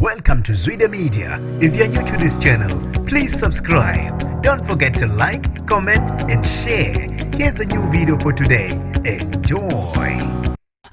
Welcome to Zwida Media. If you're new to this channel, please subscribe. Don't forget to like, comment, and share. Here's a new video for today. Enjoy.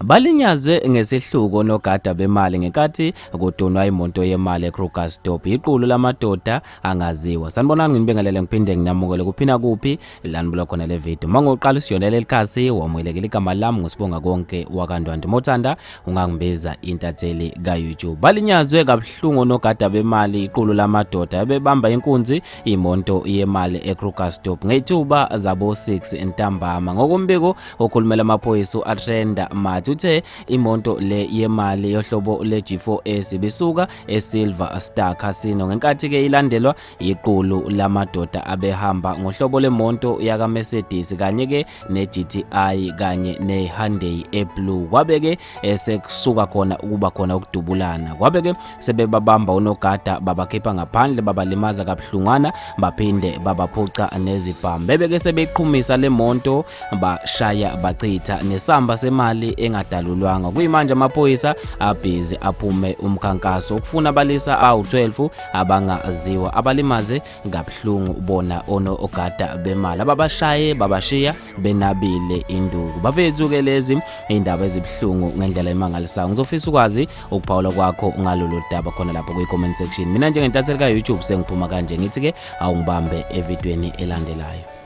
Balinyazwe ngesihluku onogada bemali ngenkathi kudunwa imoto yemali eKrugersdorp iqulu lamadoda angaziwa. Sanibonani, nginibingelele ngiphinde nginamukele kuphina kuphi la nibuka khona le video. Mangoqala usiyonela elikhasi, wamukelekile. Igama lami nguSibonga Konke wakaNdwandwe. Mawuthanda ungangibiza intatheli ka-YouTube. Balinyazwe kabuhlungu onogada bemali, iqulu lamadoda bebamba inkunzi imoto yemali eKrugersdorp ngethuba zabo 6 ntambama. Ngokombiko okhulumela amaphoyisa u-Atrenda Mathi uthe imoto le yemali yohlobo le-G4S bisuka eSilver Star Casino ngenkathi ke ilandelwa iqulu lamadoda abehamba ngohlobo lemonto yaka Mercedes kanye ke ne-GTI kanye ne-Hyundai eblue. Kwabe ke sekusuka khona ukuba khona ukudubulana, kwabe ke sebebabamba unogada, babakhipha ngaphandle, babalimaza kabuhlungwana, baphinde babaphuca nezibhamu, bebe ke sebeqhumisa le monto, bashaya bachitha nesamba semali engadalulwanga. Kuyimanje amaphoyisa abhizi aphume umkhankaso ukufuna abalisa awu-12 abangaziwa abalimaze kabuhlungu bona onogada bemali, ababashaye babashiya benabile induku. Bafethu-ke, lezi indaba ezibuhlungu ngendlela emangalisayo. Ngizofisa ukwazi ukuphawula kwakho ngalolu daba khona lapho kwi-comment section. Mina njengentatheli ka-YouTube sengiphuma kanje, ngithi-ke awungibambe evidweni elandelayo.